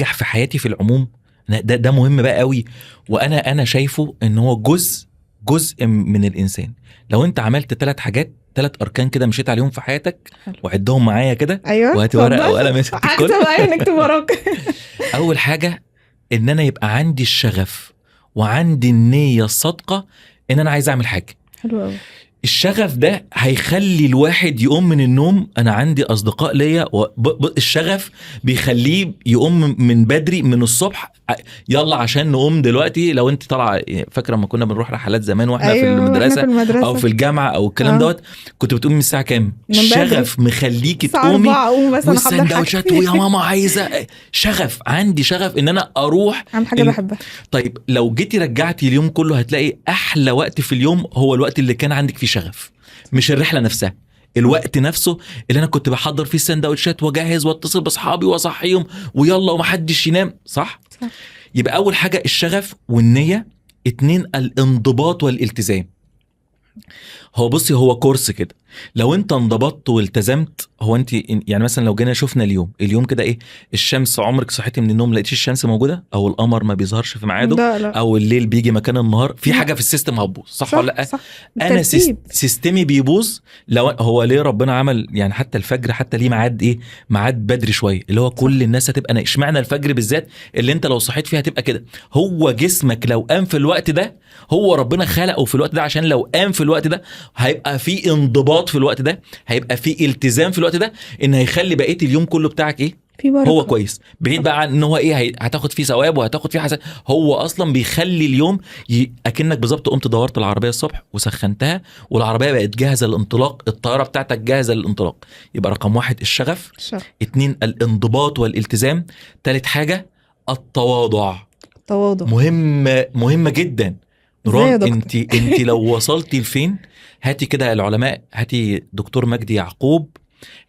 انجح في حياتي في العموم، ده مهم بقى قوي، وانا شايفه ان هو جزء من الانسان. لو انت عملت 3 حاجات، 3 اركان كده مشيت عليهم في حياتك، وعدهم معايا كده. ايوه، وهاتي ورقة وقلم يا ست الكل. اكتب، ايوه نكتب وراك. اول حاجة ان انا يبقى عندي الشغف وعندي النية الصادقة ان انا عايز اعمل حاجة. حلو قوي. الشغف ده هيخلي الواحد يقوم من النوم. انا عندي اصدقاء ليا الشغف بيخليه يقوم من بدري من الصبح، يلا عشان نقوم دلوقتي. لو انت طالعه، فاكره لما كنا بنروح رحلات زمان واحنا أيوة، في المدرسة، في المدرسة او في الجامعة او الكلام دوت، كنت بتقومي من الساعة كام؟ الشغف مخليكي تقومي والسندوتشات ويا ماما عايزه. شغف، عندي شغف ان انا اروح اعمل حاجة بحبها. طيب لو جيتي رجعتي اليوم كله هتلاقي احلى وقت في اليوم هو الوقت اللي كان عندك فيه شغف، مش الرحلة نفسها، الوقت نفسه اللي انا كنت بحضر فيه السندوتشات واجهز واتصل باصحابي واصحيهم ويلا ومحدش ينام. صح؟ صح. يبقى اول حاجة الشغف والنية. 2 الانضباط والالتزام. هو بصي، هو كورس كده، لو انت انضبطت والتزمت، هو انت يعني مثلا لو جينا شفنا اليوم كده ايه، الشمس عمرك صحيتي من النوم لقيتيش الشمس موجودة، او القمر ما بيظهرش في ميعاده، لا لا. او الليل بيجي مكان النهار، في حاجة في ال system هتبوظ، صح ولا لا؟ صح. انا system ي بيبوظ. لو هو ليه ربنا عمل يعني حتى الفجر حتى ليه ميعاد ايه، ميعاد بدري شوية، اللي هو كل الناس هتبقى، اشمعنى الفجر بالذات اللي انت لو صحيت فيها هتبقى كده؟ هو جسمك لو قام في الوقت ده، هو ربنا خلقه في الوقت ده عشان لو قام في الوقت ده هيبقى في انضباط في الوقت ده، هيبقى في التزام في الوقت ده، ان هيخلي بقية اليوم كله بتاعك ايه، في بركة. هو كويس، بعيد بقى عن ان هو ايه هتاخد فيه ثواب وهتاخد فيه حسن، هو اصلا بيخلي اليوم اكنك بالظبط قمت دورت العربية الصبح وسخنتها والعربية بقت جاهزة للانطلاق، الطيارة بتاعتك جاهزة للانطلاق. يبقى رقم 1 الشغف، 2 الانضباط والالتزام، 3 حاجة التواضع. التواضع مهمة جدا. نوران، انت لو وصلتي لفين، هاتي كده العلماء، هاتي دكتور مجدي يعقوب،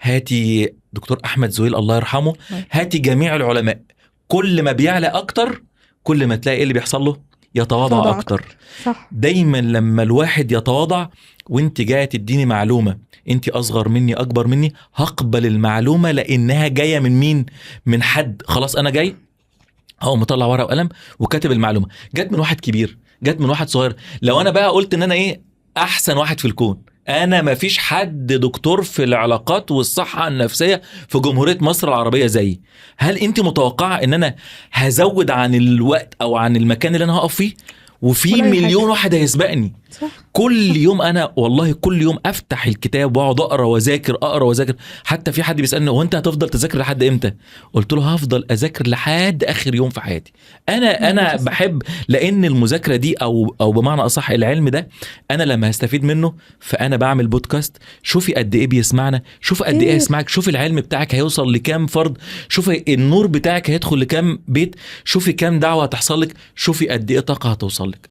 هاتي دكتور احمد زويل الله يرحمه، هاتي جميع العلماء، كل ما بيعلى اكتر كل ما تلاقي ايه اللي بيحصل له، يتواضع اكتر. صح. دايما لما الواحد يتواضع، وانت جاية تديني معلومة، انت اصغر مني اكبر مني، هقبل المعلومة لانها جاية من مين؟ من حد خلاص انا جاي هو مطلع ورقة وقلم وكاتب المعلومة، جت من واحد كبير، جت من واحد صغير. لو انا بقى قلت ان انا ايه احسن واحد في الكون، انا ما فيش حد دكتور في العلاقات والصحة النفسية في جمهورية مصر العربية زيي، هل انت متوقعه ان انا هزود عن الوقت او عن المكان اللي انا هقف فيه؟ وفي مليون واحد هيسبقني. صح. كل يوم انا والله كل يوم افتح الكتاب واقعد اقرا واذاكر، اقرا واذاكر. حتى في حد بيسالني هو انت هتفضل تذاكر لحد امتى؟ قلت له هفضل اذاكر لحد اخر يوم في حياتي. انا بحب، لان المذاكرة دي او بمعنى اصح العلم ده انا لما هستفيد منه، فانا بعمل بودكاست، شوفي قد ايه بيسمعنا، شوفي قد ايه هيسمعك، شوفي العلم بتاعك هيوصل لكام فرد، شوفي النور بتاعك هيدخل لكام بيت، شوفي كام دعوه هتحصل لك، شوفي قد ايه طاقة هتوصل لك.